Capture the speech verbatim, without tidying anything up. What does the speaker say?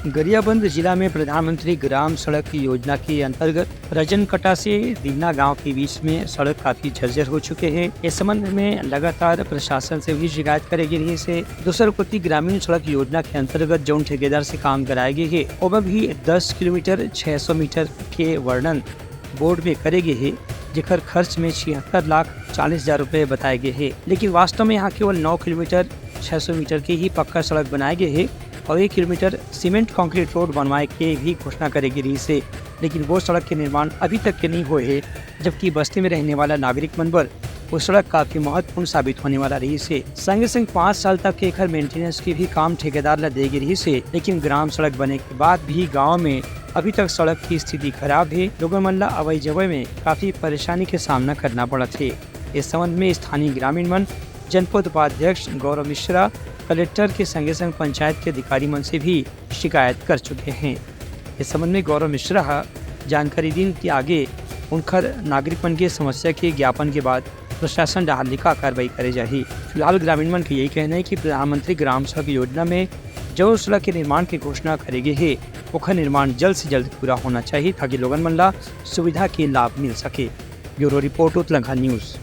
गरियाबंद जिला में प्रधानमंत्री ग्राम सड़क योजना के अंतर्गत रजनकटा से दीना गांव के बीच में सड़क काफी जर्जर हो चुके हे। इस संबंध में लगातार प्रशासन से भी शिकायत करे गे रहिस हे। दूसर कोति ग्रामीण सड़क योजना के अंतर्गत जौन ठेकेदार से काम कराए गे हे, ओमा भी दस किलोमीटर छह सौ मीटर के वर्णन बोर्ड में करे गे हे, जेकर खर्च में छिहत्तर लाख चालीस हजार रुपए बताए गे हे, लेकिन वास्तव में यहाँ केवल नौ किलोमीटर छह सौ मीटर के ही पक्का सड़क बनाए गे हे और एक किलोमीटर सीमेंट कंक्रीट रोड बनवाए के भी घोषणा करे गे रहिस हे, लेकिन वो सड़क के निर्माण अभी तक के नहीं होए हे, जबकि बस्ती में रहने वाला नागरिक मन बर वो सड़क काफी महत्वपूर्ण साबित होने वाला रहिस हे। संगे संग पाँच साल तक के एखर मेंटेनेंस के भी काम ठेकेदार ला दे गे रहिस हे, लेकिन ग्राम सड़क बने के बाद भी गांव में अभी तक सड़क की स्थिति खराब हे। लोगन मन ला अवई जवई में काफी परेशानी के सामना करना पड़त हे। इस संबंध में स्थानीय ग्रामीण मन जनपद उपाध्यक्ष गौरव मिश्रा, कलेक्टर के संगे संग पंचायत के अधिकारी मन से भी शिकायत कर चुके हैं। इस संबंध में गौरव मिश्रा ह जानकारी दिन कि आगे उनकर नागरिक मन के समस्या के ज्ञापन के बाद प्रशासन डहार ले का कार्रवाई करे जाही। फिलहाल ग्रामीण मन के यही कहना है कि प्रधानमंत्री ग्राम सड़क योजना में जौन सड़क के निर्माण के घोषणा करे गे हे, ओखर निर्माण जल्द से जल्द पूरा होना चाहिए, ताकि लोगन मन ला सुविधा के लाभ मिल सके। Bureau report, Utlangha news.